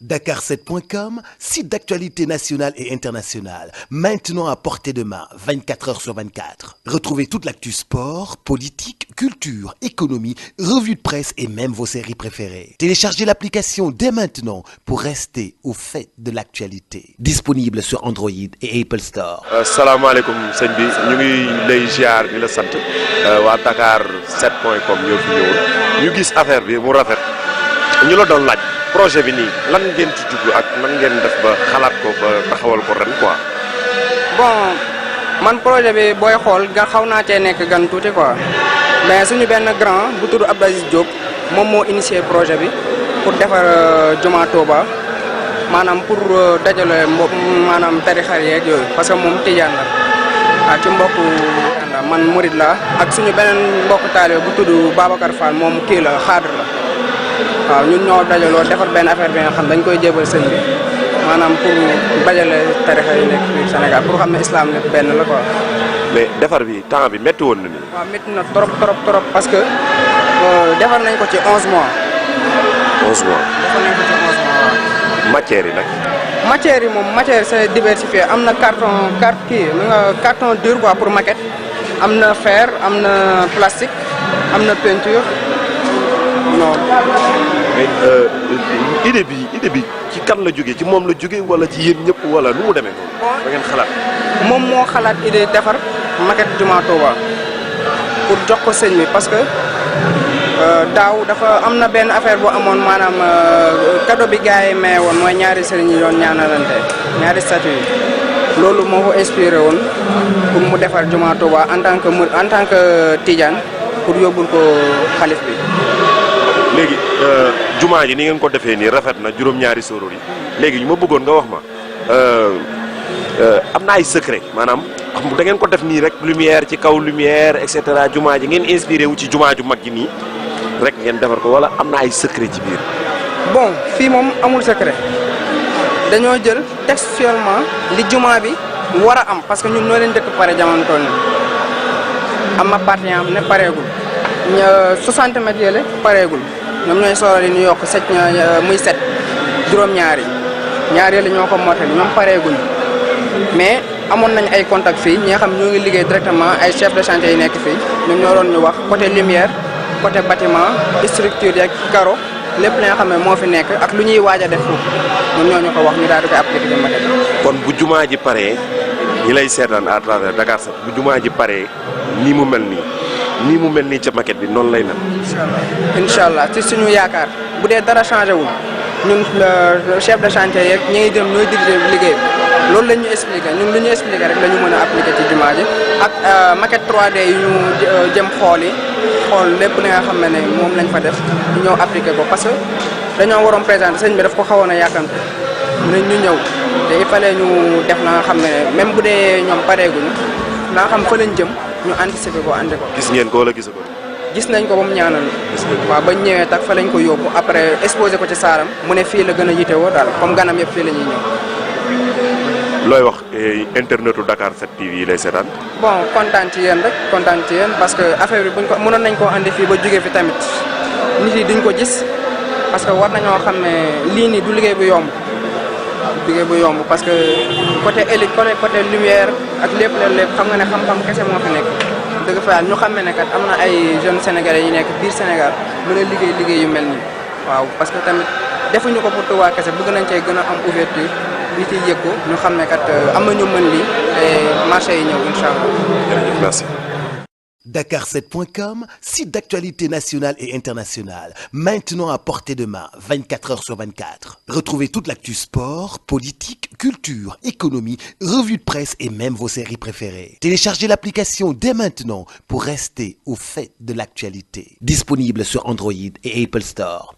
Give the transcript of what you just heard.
Dakar7.com, site d'actualité nationale et internationale, maintenant à portée de main, 24 heures sur 24. Retrouvez toute l'actu sport, politique, culture, économie, revues de presse et même vos séries préférées. Téléchargez l'application dès maintenant pour rester au fait de l'actualité. Disponible sur Android et Apple Store. Salaamaaleykum sëñ bi ñu ngi lay ziar di la sant waa Dakar7.com ñoo fi ñëwoon ñu gis affaire bi mu rafet ñu la doon laaj projet bi nii lan ngeen ci jublu ak lan ngeen def ba xalaat ko ba taxawal ko ren quoi. bon man projet bi booy xool xaw naa cee nekk gan tuuti quoi mais suñu benn grand bu tudd Abdou Aziz Diop moom moo initié projet bi pour defar Juma Touba maanaam pour dajale maanaam tarixa yeeg yooyu parce que moom tijaan la waaw ci mbokku man murid la ak suñu beneen mbokku taalibe bu tudd Babacar Fall moom kii la xaadar la waaw ñun ñoo dajaloo defar benn affaire bi nga xam dañ koy jébal sëñ bi maanaam pour dajale tarixa yi nekk fii Sénégal pour xam ne islam ne benn la quoi. mais defar bi temps bi métti woon na nii. waaw métti na trop parce que defar nañ ko ci 11 mois. 11 mois. defar nañ ko ci 11 mois waaw. matière yi nag. matière yi moom matière c'est diversifié am na carton dur quoi pour maquette am na fer am na plastique am na peinture non. mais idée bi ci kan la jógee ci moom la jógee wala ci yéen ñëpp wala nu mu demee noonu. da ngeen xalaat. moom moo xalaat idée defar maquette Juma Touba pour jox ko sëñ bi parce que daaw dafa am na benn affaire bu amoon maanaam cadeau bi gars yi maye woon mooy ñaari sëriñ yi doon ñaanalante ñaari statue yi loolu moo ko inspiré woon pour mu defar Juma Touba en tant que Tidiane pour yóbbul ko xalif bi. léegi jumaa ji ni ngeen ko defee nii rafet na juróom-ñaari sóoróor yi léegi ma bëggoon nga wax ma am na ay secret maanaam da ngeen ko def nii rek lumière ci kaw lumière et cetera jumaa ji ngeen inspiré wu ci jumaa ju mag ji nii rek ngeen defar ko wala am na ay secret ci biir. bon fii moom amul secret dañoo jël textuellement li jumaa bi war a am parce que ñun ñoo leen dëkk pare jamono toll nii am na partie am ne pareegul 60 mètres yële pareegul. ñoom ñooy soxla li ñu yokk muy 7 juróom-ñaari ñaar yële ñoo ko mottali ñoom pareeguñu mais amoon nañ ay contact fii ñi nga xam ñoo ngi liggéey directement ay chef de chantier yi nekk fii ñoom ñoo doon ñu wax côté lumière côté bâtiment structure yeeg carreau lépp li nga xam ne moo fi nekk ak lu ñuy waaj a def foofu ñoom ñoo ñu ko wax ñu daal di koy appliquer ci maquette. kon bu jumaa ji paree ñi lay seetaan à travers Dakar7 bu jumaa ji paree nii mu mel nii ca maquette bi noonu lay mel. incha allah ci suñu yaakaar bu dee dara changé wul ñun chef de chantier yeeg ñi ngi dem ñooy dirigé liggéey bi loolu la ñu expliqué ñun lu ñu expliqué rek la ñu mën a appliqué ci jumaa ji ak maquette 3D yu ñu jëm xool lépp li nga xam ne moom lañ fa def ñu ñëw appliqué ko parce que dañoo waroon présenté sëñ bi daf ko xawoon a yàkkamte mu ne ñu ñëw te il fallait ñu def la nga xam ne même bu dee ñoom pareeguñu la nga xam fa lañ jëm ñu anticiper ko andi ko. gis ngeen ko wala gisu ko. gis nañ ko ba mu ñaanal. waaw bañ ñëwee tak fa lañ ko yóbbu après exposé ko ci saaram mu ne fii la gën a yitewoo daal comme ganam yëpp fii la ñuy ñëw. looy wax internetu Dakar7 TV yi lay seetaan. bon kontaan ci yéen rek kontaan ci yéen parce que affaire bi buñ ko mënoon nañ koo andi fii ba jógee fi tamit nit yi duñ ko gis parce que war nañoo xam ne lii nii du liggéey bu yomb. parce que côté côté lumière ak lépp xam nga ne xam-xam kese moo fi nekk dëgg fa yàlla ñu xam ne kat am na ay jeunes sénégalais yi nekk biir Sénégal mën a liggéey yu mel nii waaw parce que tamit defuñu ko pour Touba kese bëgg nañ cee gën a am ouverture nit yi yëg ko ñu xam ne kat am na ñu mën lii te marché yi ñëw incha allah. jërëjëf merci. Dakar7.com, site d'actualité nationale et internationale, maintenant à portée de main, 24 heures sur 24. Retrouvez toute l'actu sport, politique, culture, économie, revues de presse et même vos séries préférées. Téléchargez l'application dès maintenant pour rester au fait de l'actualité. Disponible sur Android et Apple Store.